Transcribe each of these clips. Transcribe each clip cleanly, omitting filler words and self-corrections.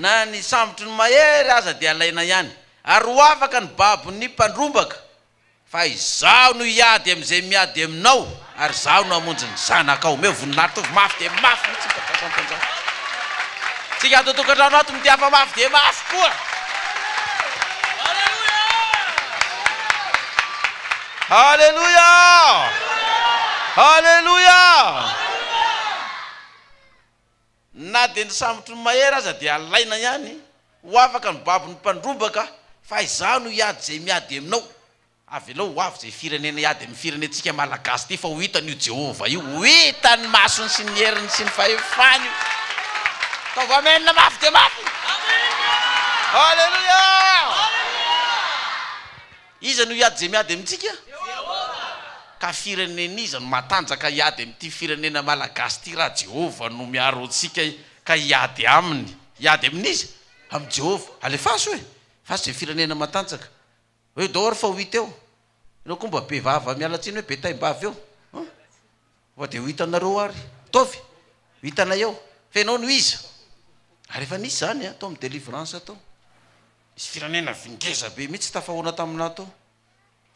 Na ny sambotry ny mahery aza dia alaina ihany, ary ho afaka ny babon'ny mpandrombaka. Fa Izaho no hiady amin'izay miady aminao, ary Izaho no hamonjy ny zanakao. Omeo voninahitra, ataovy mafy dia mafy mihitsy ny mpanjakan'ny mpanjaka. Tsika ato an-tokantrano ato mitiafa mafy dia mafy koa. Haleloia! Haleloia! Na dia ny sambotry ny mahery aza dia alaina ihany, ho afaka ny babon'ny mpandrombaka, fa izaho no hiady izay miady aminao. Avelao ho avy izay firenena hiady amin'ny firenentsika Malagasy ity fa ho hitany io Jehovah io, ho hitany masony sy ny heriny sy ny fahefany io. Ataovy amen mafy dia mafy. Haleloia! Iza no hiady izay miady amintsika? Ka firenena iza no matanjaka hiady amin'ity firenena malagasy ity raha Jehovah no miaro antsika ka hiady aminy? Hiady amin'iza? Amin'i Jehovah. Alefaso e! Faso izay firenena matanjaka. Hoe dao ary fa ho hita eo. Ianao koa mba be vava miala tsiny hoe be taim-bava eo. An? Fa dia ho hitanareo ary. Ataovy. Ho hitanay eo. Fa ianao no iza? Ary efa nisy izany an, tao amin'ny délivrance tao. Nisy firenena avy ngeza be mihitsy tafahoana taminà tao.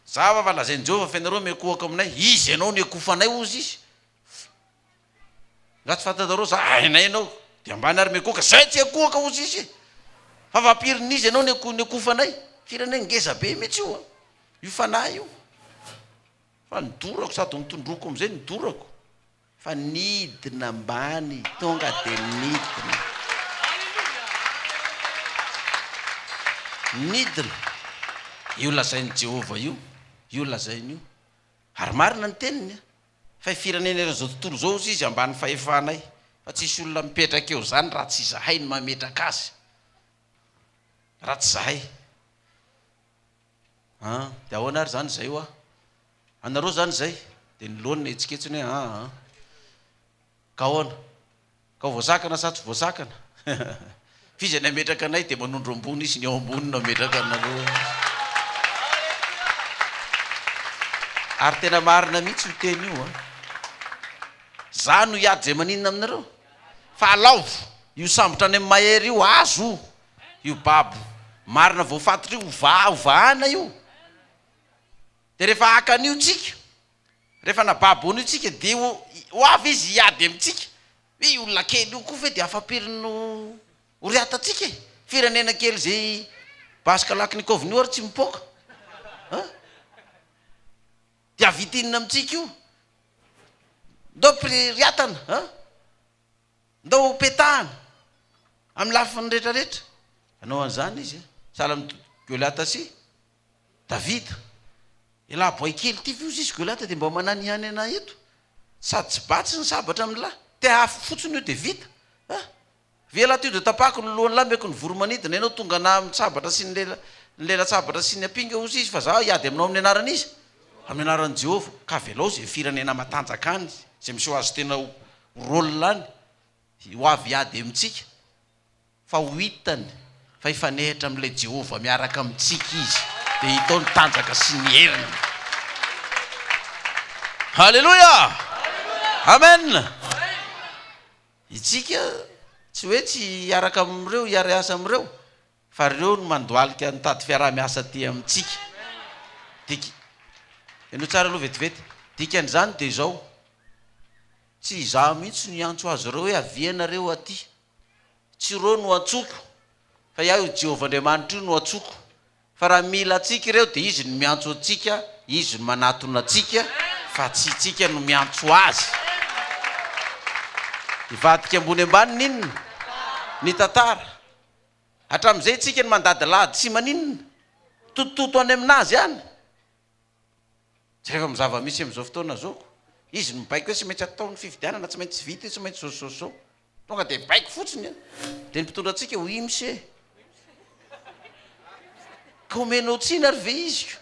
Zava fa lazain'i Jehovah fa ianareo miankohoka aminay. Iza ianao no iankohofanay hozy izy? Nga tsy fantatrareo za hainay ianao. Dia ambany ary miankohoka. Zay tsy hiankohoka hozy izy e! Fa fampirin'iza ianao no iankohofanay? Firenena ngeza be mihitsy io an! Io fanahy io. Fa nidorako sady notondroiko amin'izay nidorako. Fa nidina ambany tonga dia nidina. Nidina. Io lazain'i Jehovah io, io lazainy io. Ary marina ny teniny an! Fa i firenena eran'izao tontolo izao hozy izy ambany fahefanay. Fa tsisy olona mipetraka eo izany raha tsy izahay no mametraka azy. Raha tsy izahay. An! Dia ahoana ary izany izay hoa? Anareo izany izay? Dia ny lohany nahetsiketsiny hoe an! an! Ka ahoana? Ka ho voasakana sa tsy voasakana? F'iza ny hametraka anay? Dia manondro ambony izy, ny ao ambony no hametraka anareo. Ary tena marina mihitsy io teny io an! Za no hiady izay maninona aminareo? Fa alaovo io sambotra any amin'ny mahery io, azo io babo marina voafatotra io, ho vahana io. Dia rehefa haka an'io tsika, rehefa nababo an'io tsika, dia ho avy izy hiady amintsika. Hoe io olona kely io koa ve dia afa-piry no ho riatantsika e? Firenena kely izay basy kalachnikov-ny io ary tsy mipoaka. An? Dia hahavita inona amintsika io? Ndao riatana, an? Ndao ho petahana amin'ny lafiny rehetra rehetra. Hanao an'izany izy. Sahala amin'i Goliata sy Davida. Elah boay kely ity ve ozy izy Goliata dia mba mananihany anah eto. Sady tsy batsy ny sabatra amin'lah. Te hahafo fotsiny io dia vita. Ah! Ve elah ty dia tapako ny lohan'lah omeko ny voro-manidina ianao tonga anah amin'ny sabatra sy ny lela ny lela-tsabatra sy ny ampinga ozy izy fa za hiady aminao amin'ny anaran'iza? Amin'ny anaran'i Jehovah. Ka avelao izay firenena matanjaka any izay miseho azy tena ho rôle any ho avy hiady amintsika fa ho hitany fa hifanehitra amin'ilay Jehovah miaraka amintsika izy dia hita ao ny tanjaka sy ny heriny. Haleloia! Amen! Itsika tsy hoe tsy hiaraka amin'ireo hiara-hiasa amin'ireo fa ireo no mandohalika nitady fiaraha-miasa aty amintsika. Dik. Henoy tsara aloha vetivety. Dikan'izany dia izao, Tsy izaho mihitsy no hiantso azy ireo hoe, 'Avia ianareo atỳ. Tsy ireo no antsoiko, fa Iaho io Jehovah Andriamanitra io no antsoiko. Fa raha mila antsika ireo, dia Izy no miantso antsika, Izy no manatona antsika, fa tsy isika no miantso Azy. Hivadika ambony ambany ny inona? Ny tantara. Hatramin'izay isika no mandadilady tsy maninona, mitotototo any aminazy any. Jereo amin'ny zava-misy amin'izao fotoana izao. Izy no mibaiko hoe tsy maintsy atao ny fifidianana, tsy maintsy vita io, tsy maintsy izao sy izao sy izao. Tonga dia baiko fotsiny an! Dia ny mpitondra antsika oui monsieur. Ka omenao tsiny ary ve izy ko?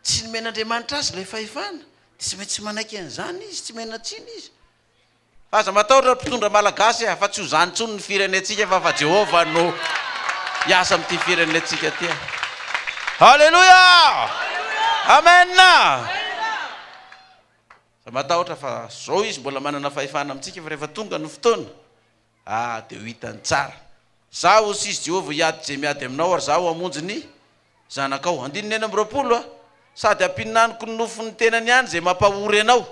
Tsy nomen'Andriamanitra azy ilay fahefana, dia tsy maintsy manaiky an'izany izy, tsy omena tsiny izy. Fa aza matahotra ry mpitondra malagasy a, fa tsy ho izany intsony ny firenentsika fa fa Jehovah no hiasa amin'ity firenentsika ity a. Haleloia! Amen! Aza matahotra fa zao izy mbola manana fahefana amintsika fa rehefa tonga ny fotoana, ah dia ho hitany tsara. Zaho, hoy izy, Jehovah, hiady izay miady aminao, ary Zaho hamonjy ny zanakao. Andininy 26 a, Sady hampihinaniko ny nofon'ny tenany ihany izay mampahory anao,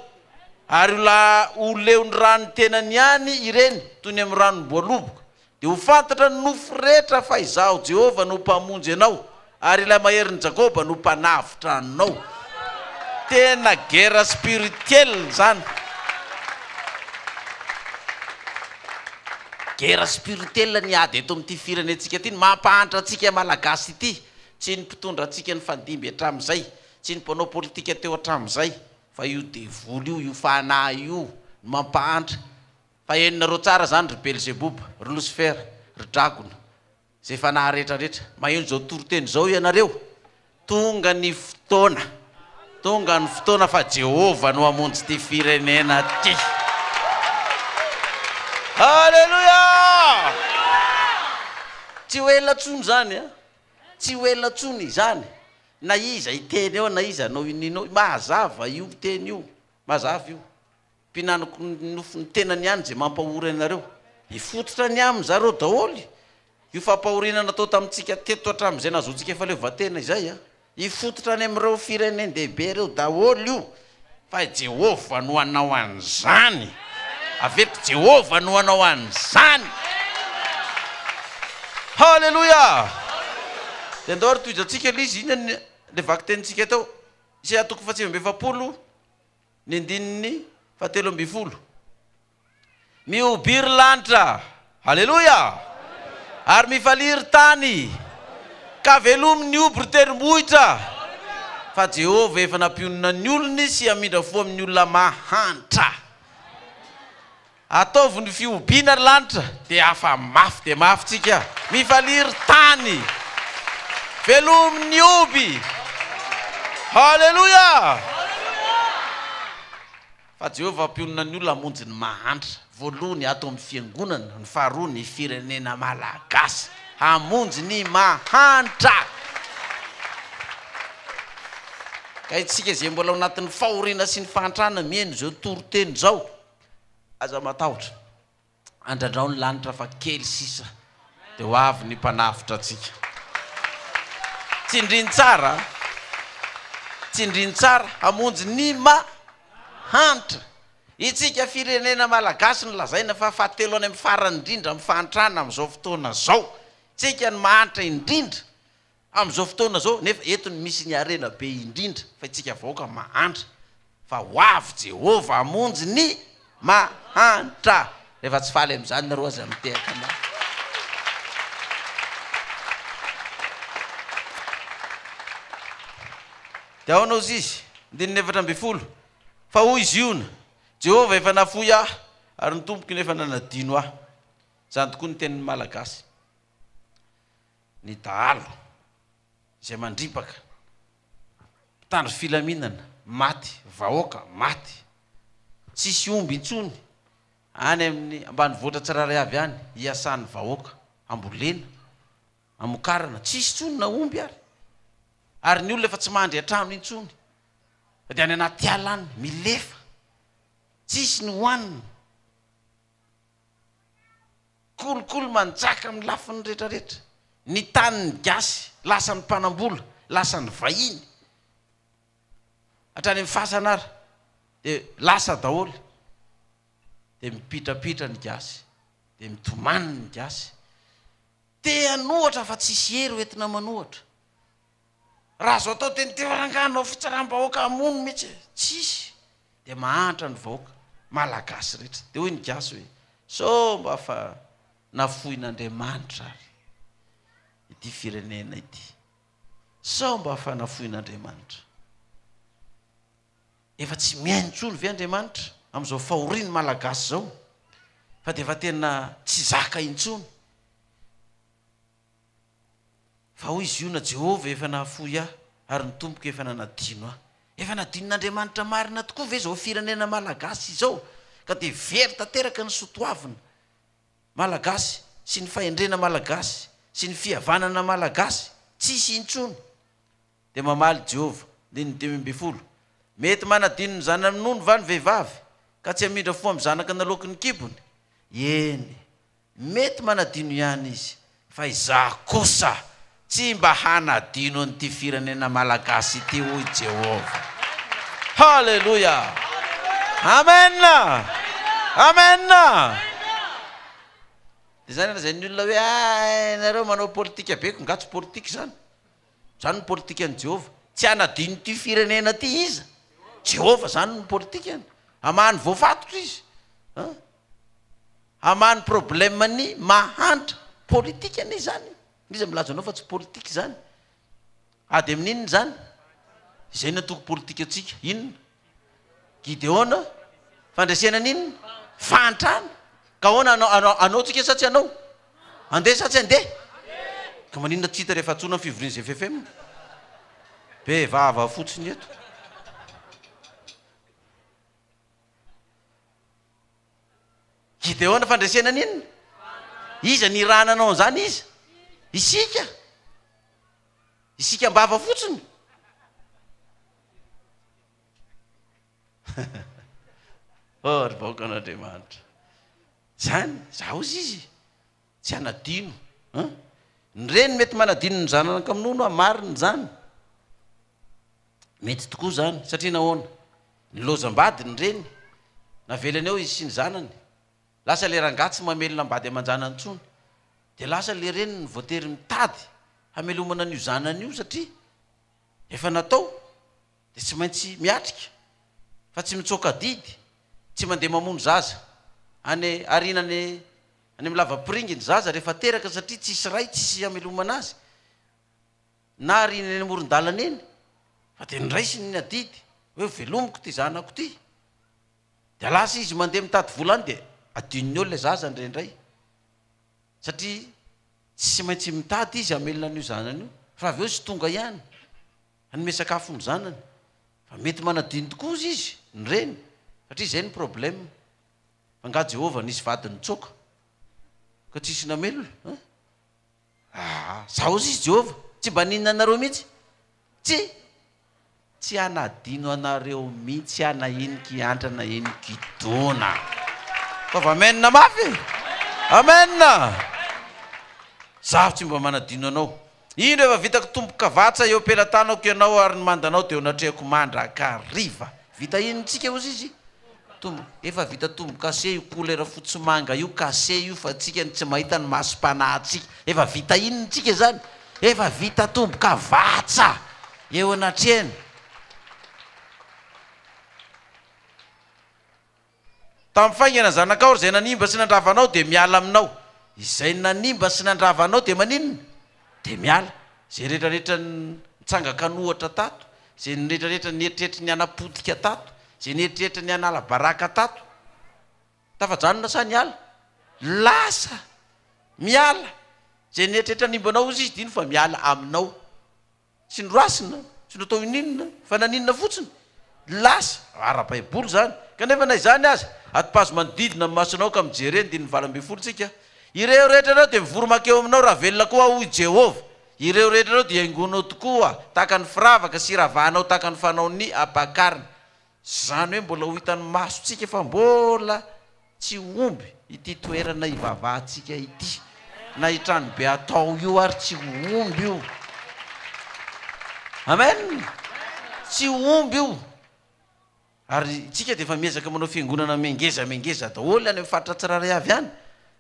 ary ho la ho leon'ny ran'ny tenany ihany ireny, toy ny amin'ny ranom-boaloboka. Dia ho fantatra ny nofo rehetra fa Izaho Jehovah no Mpamonjy anao, ary Ilay Maherin'i Jakoba no Mpanavotra anao. Tena guerre spirituelle izany. Guerre spirituelle ny ady eto amin'ity firenentsika ity, ny mampahantra antsika Malagasy ity. Tsy ny mpitondra antsika nifandimby hatramin'izay, tsy ny mpanao politika teo hatramin'izay, fa io devoly io, io fanahy io no mampahantra. Fa henonareo tsara zany ry Belzeboba, ry Losifera, ry dragona, zay fanahy rehetra rehetra, maheno zao toriteny zao ianareo? Tonga ny fotoana, tonga ny fotoana fa Jehovah no hamonjy ity firenena ty. Aleloia! Tsy ho ela tsony zany a! Tsy ho ela tsony izany, na iza hiteny eo na iza hanao inona eo, mazava io teny io, mazava io. Mpinanako ny nofon'ny tenany ihany izay mampahory anareo. Hifototra ny aminy zareo daholo io fampahoriana natao tamintsika teto hatramin'izay nahazoantsika fahaleovantena izay a! Hifototra any amin'ireo firenen-dehibe ireo daholo io fa i Jehovah no hanao an'izany. Averiko, Jehovah no hanao an'izany. Haleloia! Dia andao ary tohizantsika ilay izy, inona ilay vakitenintsika teo? Isaia toko faha-49. Ny andininy fahatelo ambin'ny folo. Mihobiry lanitra, Aleloia! Ary mifalia ry tany, ka velomy ny hoby ry tendrombohitra, fa Jehovah efa nampionona ny olony sy hamindra fo amin'ny olona mahantra. Ataovy ny fihobiana ry lanitra dia hafa mafy dia mafy tsika. Mifalia ry tany. Velomy ny hoby. Haleloia! Fa Jehovah hampionona ny olona hamonjy ny mahantra. Voalohany ato amin'ny fiangonana, ny faharoa ny firenena malagasy. Hamonjy ny mahantra. Ka isika izay mbola ao anatin'ny fahoriana sy ny fahantrana mihaino izao toriteny izao. Aza matahotra. Andrandrao ny lanitra fa kely sisa dia ho avy ny mpanavotra antsika. Tsindrino tsara an! Tsindrino tsara hamonjy ny mahantra. Itsika firenena malagasy no lazaina fa fahatelo any amin'ny farany indrindra amin'ny fahantrana amin'izao fotoana izao. Tsika no mahantra indrindra amin'izao fotoana izao nefa eto no misy ny harena be indrindra fa itsika vahoaka mahantra fa ho avy Jehovah hamonjy ny mahantra. Rehefa tsy faly amin'izany nareo aza mitehaka anah. Dia ahoana hozy izy? Andininy 14, Fa hoy Ziona, Jehovah efa nafoy ahy, ary ny Tompoko nefa nanadino ahy. Izany tokoa ny tenin'ny Malagasy. Ny dahalo izay mandripaka, mpitandro filaminana maty, vahoaka maty, tsisy omby intsony any amin'ny ambanivohitra tsirairay avy any hiasan'ny vahoaka, hambolena, hamokarana, tsisy intsony na omby ary, ary ny olona efa tsy mandry an-trano intsony fa dia any anaty ala any milefa, tsisy ny hohanina. Kolikoly manjaka amin'ny lafiny rehetra rehetra. Ny tanin'ny gasy lasan'ny mpanambola, lasan'ny vahiny. Hatrany amin'ny fasana ary dia lasa daholo. Dia mipitrapitra ny gasy, dia mitomany ny gasy. Te hanohatra fa tsisy hery hoentina manohatra. Raha azo atao dia ny teo rangahy hanao fitsaram-bahoaka hamono mihitsy e! Tsisy! Dia mahantra ny vahoaka malagasy rehetra. Dia hoy ny gasy hoe, sao mba fa nafoin'Andriamanitra ary ity firenena ity? Sao mba fa nafoin'Andriamanitra? Efa tsy mihaino intsony ve Andriamanitra amin'izao fahorian'ny malagasy izao? Fa dia efa tena tsy zaka intsony. Fa hoy Ziona, Jehovah efa nahafoy ahy, ary ny Tompoko efa nanadino ahy. Efa nadinon'Andriamanitra marina tokoa ve izao firenena malagasy izao, ka dia very tanteraka ny soatoavina malagasy sy ny fahendrena malagasy sy ny fihavanana malagasy? Tsisy intsony. Dia mamaly Jehovah, andininy 15, Mety manadino ny zanany minono va ny vehivavy, ka tsy hamindra fo amin'ny zanaka naloaky ny kibony? Eny, Mety manadino ihany izy. Fa izaho kosa tsy mba hanadino an'ity firenena malagasy ity, hoy Jehovah. Haleloia! Amen! Amen! Dia izany lazain'ny olona hoe, ah, nareo manao politika be, ko nga tsy politika izany? Izany no politikan'i Jehovah. Tsy hanadino ity firenena ity iza? Jehovah, izany no politikany. Hamaha ny voafatotra izy. An? Hamaha ny problème ny mahantra. Politika anie izany. Iza milaza anao fa tsy politika izany? Ady amin'ny inona izany? Izay no antoko politikantsika. Inona? Gideona, fandresena ny inona? Fahantrana. Ka ahoana anao, anao, anao tsika sa tsy anao? Andeha sa tsy andeha? Ka maninona tsy hita rehefa antsoina ny fivorian'ny GFFM? Be vava fotsiny eto. Gideona fandresena ny inona? Iza nirahana anao an'izany iza? Isika. Isika am-bava fotsiny. Oh ry vahoakan'Andriamanitra. Zany, za ozy izy tsy hanadino an. Ny reny mety manadino ny zanaka minono an, marina izany. Mety tokoa izany, satria nahoana? Nilaozam-bady ny reny, navelany eo izy sy ny zanany. Lasa ilay rangahy tsy mamelona am-bady aman-janany intsony. Dia lasa ilay reniny voatery mitady hamelomana an'io zanany io satria efa natao dia tsy maintsy miatrika fa tsy mitsoaka adidy, tsy mandeha mamono zaza any aoriana any any amin'ny lavapiringa ny zaza rehefa teraka satria tsisy ray tsisy hamelomana azy na ariana eny amoron-dalana eny fa dia noraisiny ny adidy hoe velomiko ity zanako ity. Dia lasa izy mandeha mitady vola any dia adinony eo ilay zaza indraindray satria tsy maintsy mitady izy hamelona an'io zanany io fa avy eo izy tonga ihany hanome sakafo ny zanany fa mety manadino tokoa ozy izy ny reny satria izay ny problème fa nga Jehovah nisy vady nitsoaka ka tsisy namelona hein? Aa za ozy izy Jehovah tsy mba ninona anareo mihitsy tsy Tsy hanadino anareo mihitsy aho na inon-kiantra na inon-kidona. Ataovy amen mafy e! Amen! Zaho tsy mba manadino anao. Indro efa vitako tombokavatsa eo am-pelatanako ianao ary ny mandanao dia eo anatrehako mandrakariva. Vita inontsika hozy izy? Tombo, efa vita tombo-kase io couleur fotsy manga io, kase io fa tsika no tsy mahita ny masom-panahintsika. Efa vita inona tsika izany? Efa vita tombo-kavatsa eo anatrehany. Tamin'ny faingana zanakao ry izay nanimba sy nandrava anao dia miala aminao. Izay nanimba sy nandrava anao dia maninona? Dia miala. Izay rehetrarehetra nitsangan-kanohatra tato, izay rehetrarehetra nieritreritra ny hanapotika tato, izay nieritreritra ny hanala baraka tato, tafajanona sa niala? Lasa! Miala! Izay nieritreritra hanimba anao hozy izy dino fa miala aminao. Tsy norasina, tsy natao ininona, fa naninona fotsiny? Lasa! Ara-baiboly izany. Kanefa na izany aza, atipazo manodidina ny masonao ka mijere, andininy 18 tsika, Ireo rehetra ireo dia mivory mankeo aminao raha velona koa aho, hoy Jehovah. Ireo rehetra ireo dia haingonao tokoa tahaka ny firavaka sy ravahanao tahaka ny fanaon'ny ampakarina. Izany hoe mbola ho hitan'ny masontsika fa mbola tsy ho omby ity toerana ivavahantsika ity. Na io tranobe atao io ary tsy ho omby io. Amen! Tsy ho omby io. Ary isika dia efa miezaka manao fiangonana mengeza mengeza daholo any amin'ny faritra tsirairay avy any.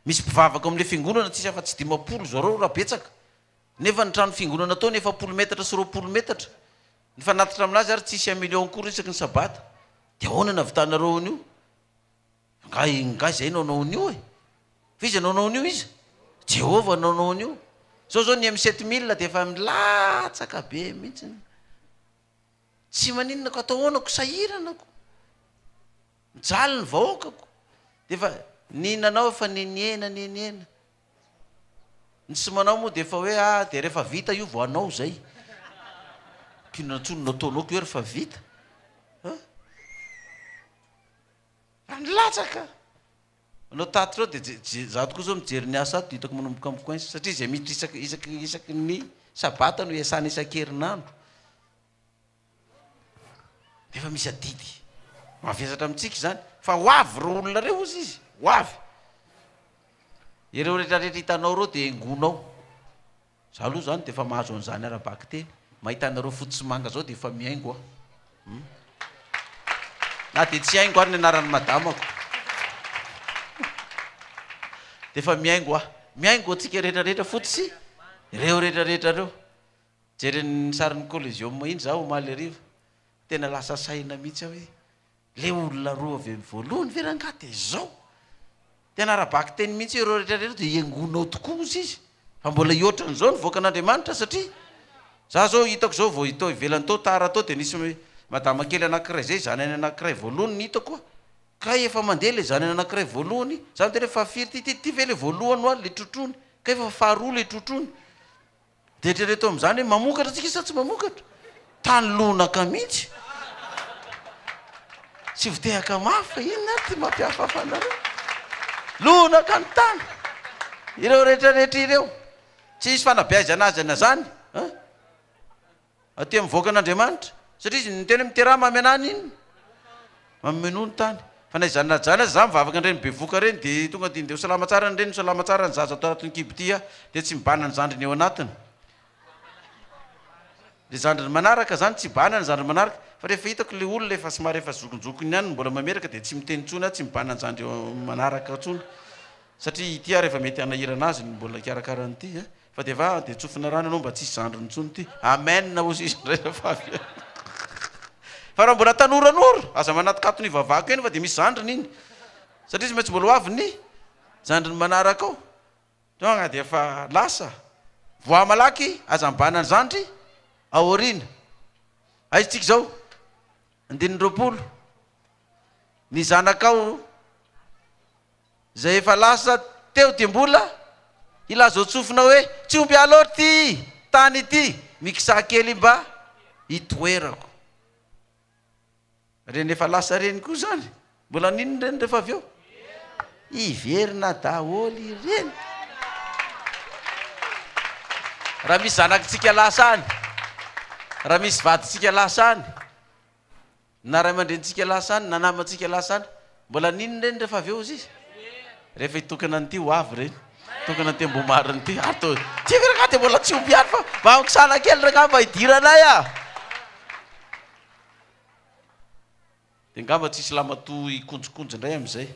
Misy mpivavaka ao amin'ilay fiangonana tsisy afa-tsy 50 zareo raha betsaka. Nefa ny trano fiangonana ataony 40 metatra sy 20 metatra. Ny fanatitra aminazy ary tsisy un million akory isaky ny sabata. Dia ahoana no ahavitanareo an'io? Nga nga izay no hanao an'io e? Fa iza no hanao an'io iza? Jehovah no hanao an'io. Zao zao ny M 7000 dia efa milatsaka be mihitsy. Tsy maninona ko atao ahoana ko sahirana ko. Mijaly ny vahoaka ko. Dia efa ny nanao efa niniena niniena. Ny tsy manao moa dia efa hoe ah dia rehefa vita io vao hanao izay. K'inona intsony no ataonao ko hoe rehefa vita? An? Raha nilatsaka. Manao tatitra eo dia je, za tokoa zao mijery ny asa ato dia hitako manomboka mi-coince satria izay miditra isaky isaky isaky ny sabata no iasana isan-kerinandro. Nefa misy adidy mavesatra amintsika izany fa ho avy ireo olona ireo hozy izy, ho avy. Ireo rehetra rehetra hitanao ireo dia hengonao. Za aloha zany dia efa mahazo an'izany ara-bakiteny. Mahita anareo fotsy sy manga zao dia efa mihaingo aho. Hum. Na dia tsy haingo ary ny anaran'ny madamako. Dia efa mihaingo aho. Mihaingo antsika rehetra rehetra fotsy sy ireo rehetra rehetra ireo. Jery ny sarin'ny Coliseum iny za omaly hariva. Tena lasa saina mihitsy aho hoe Le olona roa avy amin'ny voalohany ve rangahy dia izao? Tena ara-bakiteny mihitsy ireo rehetra rehetra dia hiangonao tokoa ozy izy fa mbola hihoatra an'izao ny voakan'Andriamanitra satria za zao hitako zao vao tao ivelany tao tara tao dia nisy madama kely anankiray zay zanany anankiray voalohany ny hitako kay efa mandeha le zanany anankiray voalohany za miteny hoe fahafiry ty ty ty ve le voalohany hoa le trotrony kay efa faharoa le trotrony Dia eritrereto amin'izany hoe mamokatra tsika sa tsy mamokatra? Tany lonaka mihitsy. Tsy votehaka mafy fa inona ary ty mampihafahafa anareo? Lonaka ny tany. Ireo rehetra rehetra ireo. Tsy hisy fanabeazana azy an'izany. An? Aty amin'ny vahoakan'Andriamanitra. Satria izy niteny hoe miteraha mamy anah ny inona? Mamenoa ny tany. Fa na izany na izany aza, za mivavaka an'ireny bevohoka ireny dia tonga dia ndeha ho salama tsara ny reniny, salama tsara ny zaza ato anatin'ny kibo ity ah, dia tsy mibahana ny zandriny eo anatiny. Le zandriny manaraka zany tsy hibahana ny zandriny manaraka. Fa rehefa hitako le olona efa somary efa zokinjokiny ihany no mbola mameraka dia tsy miteny intsony aho, tsy mibahana ny zandry eo manaraka intsony. Satria ity ary efa mety hanahirana azy ny mbola hikarakara an'ity eh. Fa dia va dia tsofina rano ianao mba tsisy zandriny intsony ity. Amen hozy izy indray rehefa avy eo. Fa raha mbola tanoranora, aza manatokatona ivavahako eny fa dia misy zandriny iny. Satria tsy maintsy mbola ho avy ny zandriny manaraka ao. Tonga dia efa lasa. Voa malaky, aza mibahana ny zandry ao aoriana. Aiza tsika izao? Andininy 20. Ny zanakao. Izay efa lasa teo dia mbola hilaza ao tsofina hoe tsy omby alors ity tany ity, mikisaha kely mba hitoerako. Reny efa lasa reny koa zany, mbola haninona ireny rehefa avy eo? Hiverina daholo ireny. Raha misy zanakitsika lasa any, raha misy vadintsika lasa any, Na ray aman-drenintsika lasa any, na namantsika lasa any, mbola haninona ireny rehefa avy eo hozy izy? Rehefa hitokana an'ity ho avy ireny, hitokana an'ity Ambohimarina ity, ary toa, ty ve rangahy dia mbola tsy omby ihany fa mba ankisana kely rangahy mba hidiranay ah! Dia angamba tsisy lamatoa hikonjikonjy indray amin'izay,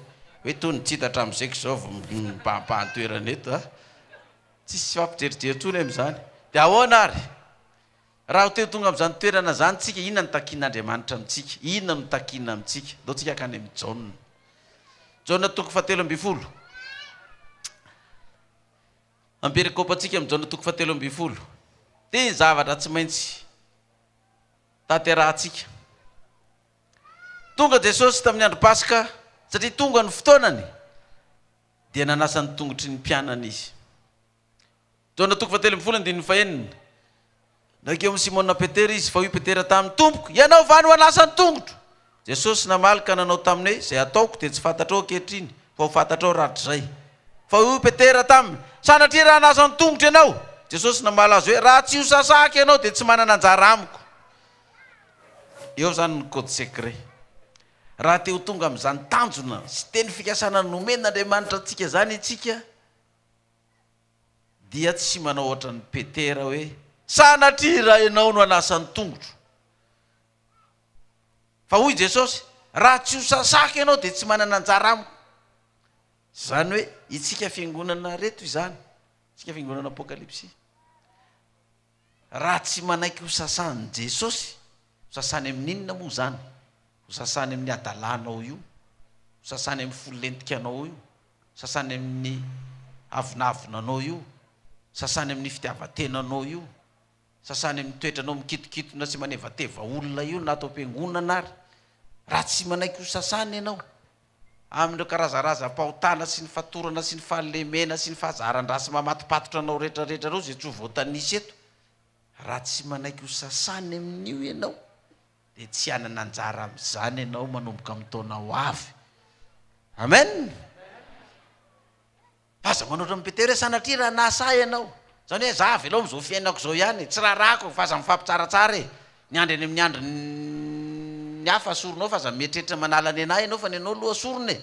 hoe toa ny tsy hita hatramin'izay ko izao vao mibahabahan-toerana eto ah! Tsisy fampijerijery intsony amin'izany. Dia ahoana ary? Raha te ho tonga amin'izany toerana izany tsika, inona no takian'Andriamanitra amintsika? Inona no takiana amintsika? Ndao tsika hankany amin'i Jaona. Jaona toko fahatelo ambin'ny folo. Amperikopantsika amin'i Jaona toko fahatelo ambin'ny folo. Ity ny zavatra tsy maintsy tanterahantsika. Tonga Jesosy tamin'ny andro Paska, satria tonga ny fotoanany, dia nanasa ny tongotry ny mpianany Izy. Jaona toko fahatelo ambin'ny folo andininy fahenina. Nankeo amin'i Simona Petera izy, fa hoy Petera taminy, Tompoko, ianao va no hanasa ny tongotro? Jesosy namaly ka nanao taminy hoe, Izay ataoko dia tsy fantatrao ankehitriny, fa ho fantatrao rahatrizay. Fa hoy Petera taminy, Sanatria raha hanasa ny tongotro ianao? Jesosy namaly azy hoe, Raha tsy hosasahako ianao dia tsy manana anjara amiko. Eo izany ny code secret. Raha te ho tonga amin'izany tanjona sy teny fikasana nomen'Andriamanitra antsika izany isika, dia tsy manao ohatran'i Petera hoe, Sanatria raha ianao no hanasa ny tongotro. Fa hoy Jesosy, Raha tsy ho sasako ianao dia tsy manana anjara amiko. Izany hoe itsika fiangonana reto izany, isika fiangonana Apokalypsy. Raha tsy manaiky ho sasan'i Jesosy, ho sasany amin'inona moa izany? Ho sasany amin'ny hadalanao io, ho sasany amin'ny fo lentikanao io, sasany amin'ny avonavonanao io, sasany amin'ny fitiavan-tenanao io, sasany amin'ny toetranao mikitokitona sy manevateva olona io na ato am-piangonana ary. Raha tsy manaiky ho sasany ianao amin'ireo karazarazam-pahotana sy ny fatorana sy ny fahalemena sy ny fahazaran-dratsy mamatopatotra anao rehetrarehetra ireo izay tsy ho voatanisa eto, raha tsy manaiky ho sasany amin'io ianao, dia tsy hanana anjara amin'izany ianao manomboka amin'ny taona ho avy. Amen! Fa aza manao ohatran'i Petera hoe sanatria raha nahasahy ianao. Izany hoe za avelao amin'izao fiainako izao ihany e, tsy raharahako fa aza mifampitsaratsara e. Ny andry any amin'ny andrin'ny hafa asorinao fa aza mieritreritra manala ny anah ianao fa ny anao aloha asorina e.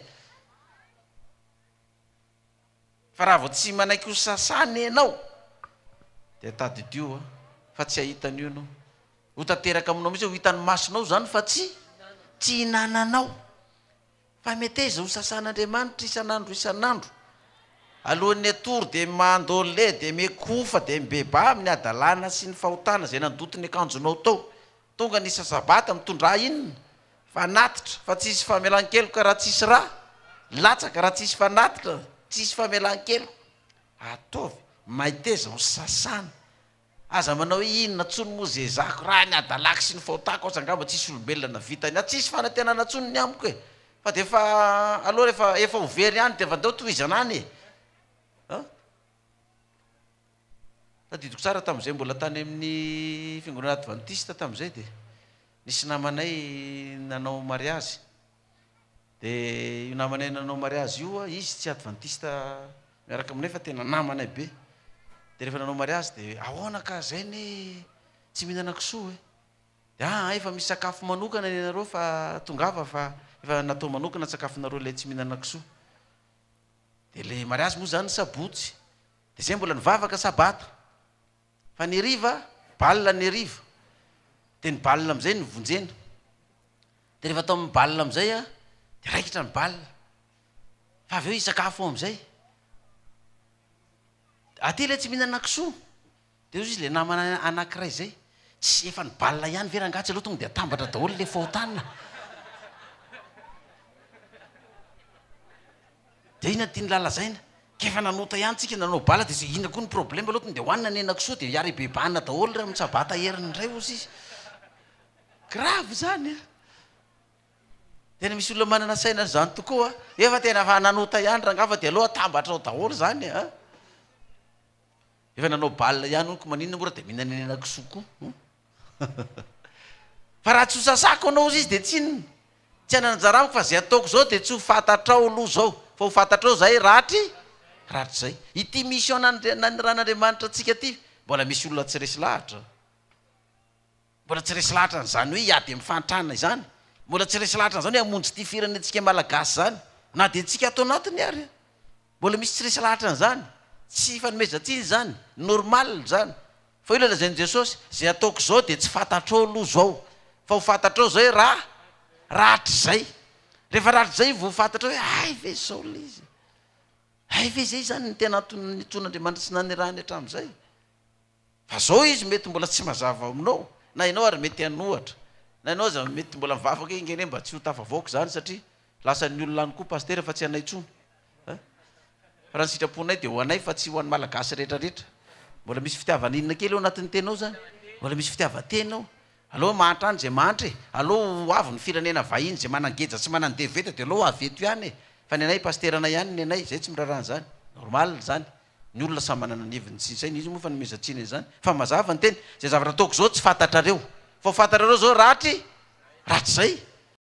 Fa raha vao tsy manaiky ho sasana ianao. Dia tadidio fa tsy hahita an'io ianao. Ho tanteraka aminao mihitsy, ho hitan'ny masonao izany fa tsy tsy hinananao. Fa meteza ho sasan'Andriamanitra isan'andro isan'andro. Alohan'ny hatory dia mandole, dia mikofa, dia mibebaha amin'ny hadalana sy ny fahotana izay nandoto ny akanjonao tao. Tonga ny isa-sabata, mitondrà inona? Fanatitra, fa tsy hisy famelan-keloka raha tsisy rà latsaka, raha tsisy fanatitra, tsisy famelan-keloka. Ataovy, maiteza ho sasana. Aza manao hoe inona tsony moa ze ezahako, raha ny hadalako sy ny fahotako aza angamba tsisy olombelona navita ny ahy, tsisy fanantenana tsony ny amiko e! Fa de efa aleo rehefa efa ho very any de efa ndao tohizana any e! An! Tadidiko tsara tamin'izay mbola tany amin'ny fiangonana advantista tamin'izay de nisy namanay nanao mariazy, Dia io namanay nanao mariazy io, izy tsy advantista miaraka aminay fa tena namanay be. Dia rehefa nanao mariazy dia ahoana ka zay anie tsy mihinana kisoa e. Dia aa efa misy sakafo manokana ny anareo fa tongava fa efa natao manokana ny sakafonareo ilay tsy mihinana kisoa. Dia ilay mariazy moa izany sabotsy. Dia zay mbola nivavaka sabata. Fa ny hariva, bal ny hariva. Dia ny bal amin'izay no vonjena. Dia rehefa atao amin'ny bal amin'izay an, dia raikitra ny bal. Fa avy eo hisakafo ao amin'izay. Aty ilay tsy mihinana kisoa. Dia hoy izy ilay namana anankiray izay, tsy efa ny bal ihany ve rangahy tsy aleo tonga dia atambatra daholo ilay fahotana. Dia inona tian'i la lazaina? Ka efa nanota ihany tsika nanao bala dia inona koa ny problème aloha tonga dia hohanina ny henakisoa dia hiara hibebahana daholo re amin'ny sabata heriny indray hozy izy. Grave izany a! Tena misy olona manana saina an'izany tokoa a! Efa tena efa nanota ihany rangaha fa dia aleo atambatra ao daholo izany a! Efa nanao bal ihany hono ko maninona moa raha dia mihinana henakisoa koa? Fa raha tsy ho sasako anao ozy izy dia tsy inona? Tsy hanana anjara amiko fa izay ataoko izao dia tsy ho fantatrao aloha izao fa ho fantatrao izay rahatry rahatrizay. Ity mission naniran'Andriamanitra antsika ity mbola misy olona tsy resy lahatra. Mbola tsy resy lahatra an'izany hoe hiady amin'ny fahantrana izany. Mbola tsy resy lahatra an'izany hoe hamonjy ity firenentsika malagasy izany. Na dia antsika ato anatiny ary. Mbola misy tsy resy lahatra an'izany. Tsy ifanomezan-tsiny izany. Normal izany. Fa io ilay lazain'i Jesosy, izay ataoko izao dia tsy fantatrao aloha izao, fa ho fantatrao izay raha rahatrizay. Rehefa rahatrizay vao ho fantatrao hoe hay ve izao ilay izy e! Hay ve izay izany ny tena antony nitsoan'Andriamanitra sy nanirahany hatramin'izay? Fa zao izy mety mbola tsy mazava aminao, na ianao ary mety hanohatra, na ianao aza mety mbola mivavaka hoe enga anie mba tsy ho tafavoaka izany satria lasan'ny olona any koa pasitera fa tsy anay intsony a! Fa raha ny sitraponay dia ho anay fa tsy ho an'ny malagasy rehetra rehetra. Mbola misy fitiavana inona kely ao anatin'ny tenao zany? Mbola misy fitiavan-tena ao. Aleo mahantra any izay mahantra e! Aleo ho avy ny firenena vahiny izay manan-geja sy manan-devo eto dia aleo ho avy eto ihany e! Fa ny anay pasiteranay ihany ny anay, izay tsy miraharaha an'izany. Normal izany. Ny olona samy manana ny heviny sy ny sainy, izy moa fanomezan-tsiny an'izany. Fa mazava ny teny, izay zavatra ataoko izao tsy fantatrareo. Fa ho fantatrareo izao rahatry, rahatrizay.